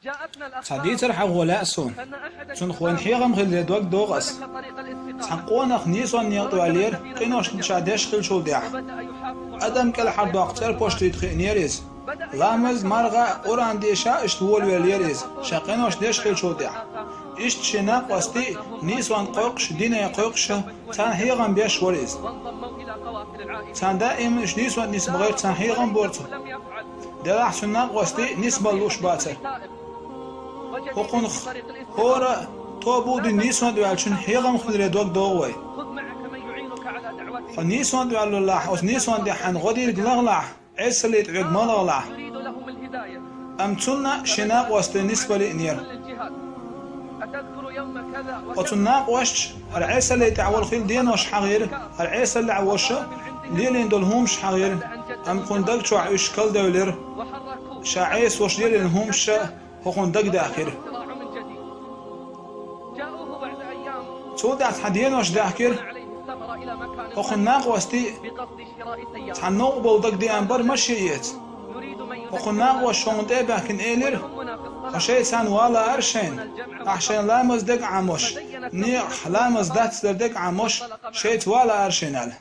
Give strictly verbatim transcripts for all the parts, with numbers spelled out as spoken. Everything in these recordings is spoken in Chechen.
Цхьа дийцар хьахо лаьа суна. Цунах вайна хьехам хиларе дог догӀу ас. Цхьа къонах нийсонан некъа тӀа ваьллера, къиношна ша деш хиллачул тӀехьа. Адам кӀелхьардоккху цӀерпошт дийта хиънера иза. Ламаз, марха, Къуръан деша, иштта волавеллера иза, ша къинош деш хиллачул тӀехьа. Иштта шен накъостий нийсонна кхойкхуш, дине кхойкхуш, царна хьехам беш вара иза. Царна даим уьш нийсонна нисбан гӀерта царна хьехам бора цо. Делахь цуьнан накъостий нисбала лууш бацара. ХӀокхунах хӀора а тоба а дина нийсонна тӀа ваьллачун хьехам хиларе дог догӀу вай. Хьо нийсонна тӀа ваьллалахь, оцу нийсонна тӀехь хьайна гӀо дийриг лахалахь, Ӏесаллин тӀе вега ма лахалахь. Амма цунна шен накъостий нисбала лиънера. Оцу накъосташа хӀара Ӏесаллин тӀехь волу хилла денош хьахийра, хӀара Ӏесаллехь волуш лелийна долу хӀумаш хьахийра, амма кхунна даг чохь уьш калдевлира, ша Ӏесаллаш лелийна хӀумаш а, хӀокхунна дагадехкира. Цул тӀаьхьа цхьа денош даьхкира, хӀокхунна накъостий цхьана новкъа болу дагадеана бара машен эца. ХӀокхунна накъосташа хӀокхунна тӀе а баьхкина элира: «Хьо шайца вала ара шайна, ахь шайна ламаз дерг а Ӏамош, некъахь ламаз дацдар дерг а Ӏамош, шайца вала ара шайна», – аьлла.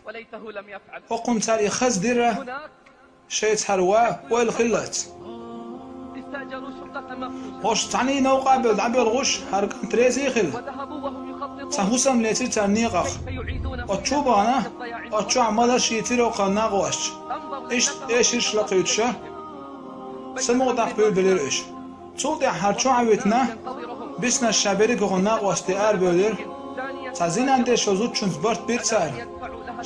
ХӀокхунна цара и хаза дира, шайца хӀара ван ойла хиллалц. ХӀорш цхьаьний новкъа а бевлла дӀабоьлхуш, хӀара кӀант реза а хилла, цхьа хӀусам лецира цара некъах. Оцу чу а бахана, оцу чохь маларш йийцира хӀокхарна накъосташа. Иштта эшарш а лакхуьйтуш, самукъадаккха буьйлабелира уьш. Цул тӀаьхьа хӀара чохь а витина, биснарш ша берриг хӀокхунна накъостий арабевлира. Цхьа зина деш волу зудчуьнца барт бира цара.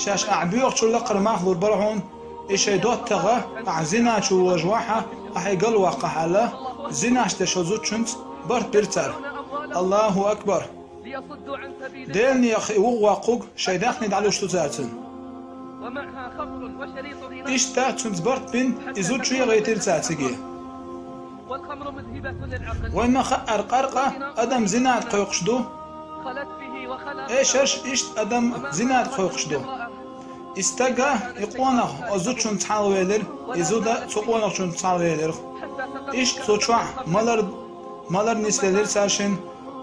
Шаьш ахь боьхачул лакхара мах лур бара хьуна, и шайн доттагӀа ахь зина чу вожавахь, ахь и галваккхахь аьлла, зина деш волу зудчуьнца барт бира цара. Аллаху акбар! Делан некъах и вухавоккхург шайн даьхни дӀалуш ду цара цуьнан. Иштта цуьнца барт бина, и зуда чу а гӀийтира цара цига. Вайна ма-хаъара, къаркъа адам зина тӀе кхойкхуш ду. Эшарш иштта адам зина тӀе кхойкхуш ду. И стаг а, и къонах оцу зудчуьнца хьалхавелира, и зуда цу къонахчуьнца хьалхавелира. Иштта цу чохь малар, малар нисделира цара шина,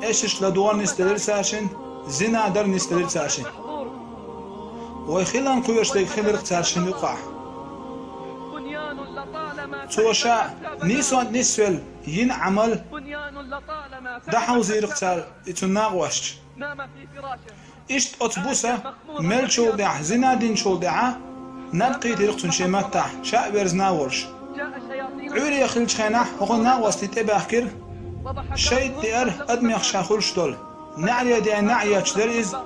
эшарш ладогӀар нисделира цара шина, зина дар нисделира цара шина. Вай хиларна кхоьруш дерг хилира цара шина юкъахь. Цо ша нийсонна тӀе нисвелла йина Ӏамал дӀахьовзийра цара и цуьнан накъосташа. Иштта оцу буса меллачул тӀаьхьа, зина динчул тӀаьхьа, наб кхийтира цуьнан шен маттахь, ша а верзина а волуш. Ӏуьйре хиллачу хенахь хӀокхунна накъостий тӀе баьхкира, шайтӀа деара адамех ша хуьлуш долу. НеӀаре деана неӀ етташ дара иза,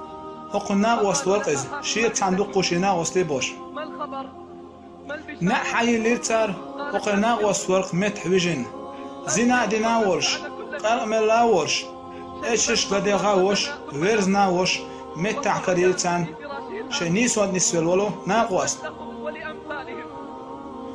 хӀокхунна накъост вара-кх иза, шеца цхьаьна дуккха шен накъостий болуш. НеӀ хьайиллира цара, хӀокхеран накъост вара-кх меттахь вижина. Зина а дина а волуш, къаркъа мелла а волуш, эшарш ладегӀа а волуш, верзина а волуш, меттахь карийра царна шайн нийсонна тӀе нисвелла волу накъост.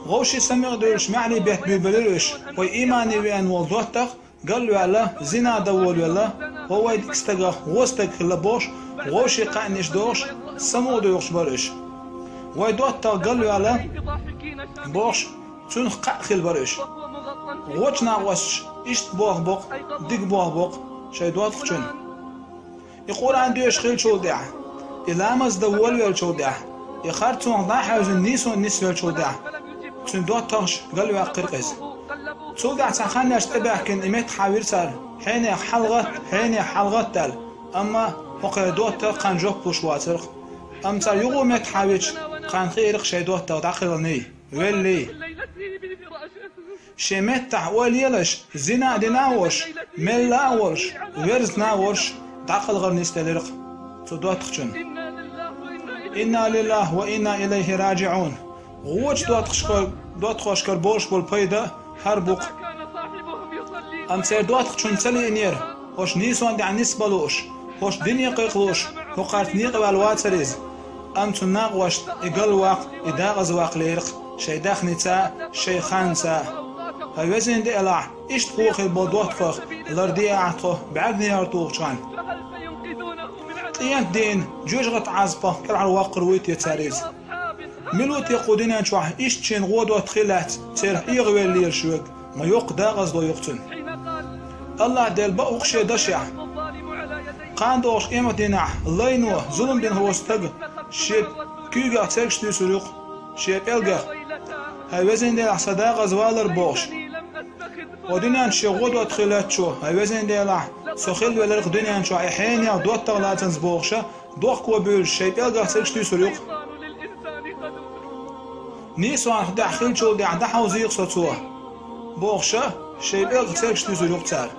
Вовшийн самукъадуьйлуш маьхьарий бетта буьйлабелира уьш, вай иймане веана волу доттагӀа галваьлла, зина дан волавелла, хӀо вайн дика стагах вон стаг хилла бохуш, вовшийн кхаьънаш дохуш, самукъадоьлхуш бара уьш. Вайн доттагӀа галваьлла бохуш, цуьнах кхаъ хилла бара уьш. Вочу накъосташа иштта болх бо-кх, дика болх бо-кх шайн доттагӀчунна. И Къуръан доьшуш хиллачул тӀаьхьа, и ламаз дан волавеллачул тӀаьхьа, и харцонах дӀа а хьаьвзина нийсонна нисвеллачул тӀаьхьа, цуьнан доттагӀаша галваьккхира-кх иза. Цул тӀаьхьа цхьа хан еш тӀебаьхкина и меттахъхьа вира цара: «Хьенех хьалагӀатта, хьенех хьалагӀатта», – аьлла. Амма хӀокхеран доттагӀа кхана жоп луш вацара-кх. Амма цара юха меттахъхьа вича, кхана хиира-кх шайн доттагӀа дӀакхелхиний, веллий. Шен меттахь ойла елаш, зина а дина а волуш, мелла а волуш, верзина а волуш, дӀакхалхар нисделира-кх цу доттагӀчунна. Инна лиллахӀи ва инна илайхӀи раджиӀун. Вочу доттагӀашкара, доттагӀашкара болуш болу пайда хӀара бу-кх. Амма церан доттагӀчунна ца лиънера, хӀорш нийсонна тӀехь нисбан лууш, хӀорш дине кхайкха лууш, хӀокхарца некъаваьлла вацара иза. Амма цуьнан накъосташна и галваккха, и дакъазаваккха лерира-кх шайн даьхница а, шайн ханца а. ХӀай везан Дела, иштта хӀун хир болу доттагӀех ларде ахьа тхо бӀаьрганегӀар тухучу ханна. Къематдийнан жоьжахатин Ӏазапах кӀелхьарваккхар вуй те цара иза? Мила ву те кху дуьнен чохь иштта шена гӀо доттагӀий лаьцна церах эгӀавелла лелаш верг, ма йоккха дакъазло ю-кх цуьнан. Аллахь Дала бакъ ву-кх шен дашехь. Кхана догӀучу къематдийнахь лайно зулам дина хӀокху стага шен куьйгах цергаш туьйсур ю-кх, шен пӀелгах: «ХӀай Везан Дела, сан декъаза валар», – бохуш. Хьо дуьнен чу шен гӀо доттагӀий лаьттачо: «ХӀай Везан Дела, со хилла велира-кх дуьнен чохь и хьенех доттагӀа лацанза», – бохуша, дохко буьйлуш, шайн пӀелгах цергаш туьйсур ю-кх. «Нийсонах тӀехь хиллачул тӀаьхьа дӀахьовзийра-кх со цо», – бохуша, шайн пӀелгах цергаш туьйсур ю-кх цара.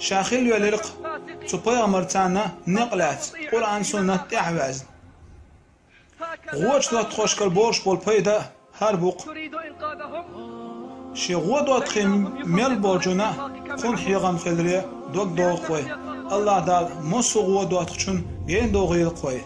Ша хилла велира-кх цу пайхамарца некъ лаьцна, Къуръан-Суннат тӀаьхьа ваьзна. ГӀочу доттагӀашкара бовлуш болу пайда хӀара бу-кх. Шен гӀо доттагӀий мел болчунна кхунна хьехам хиларе дог догӀу-кх вай. Аллахь Дала массо а гӀо доттагӀчунна гена догӀийла-кх вай.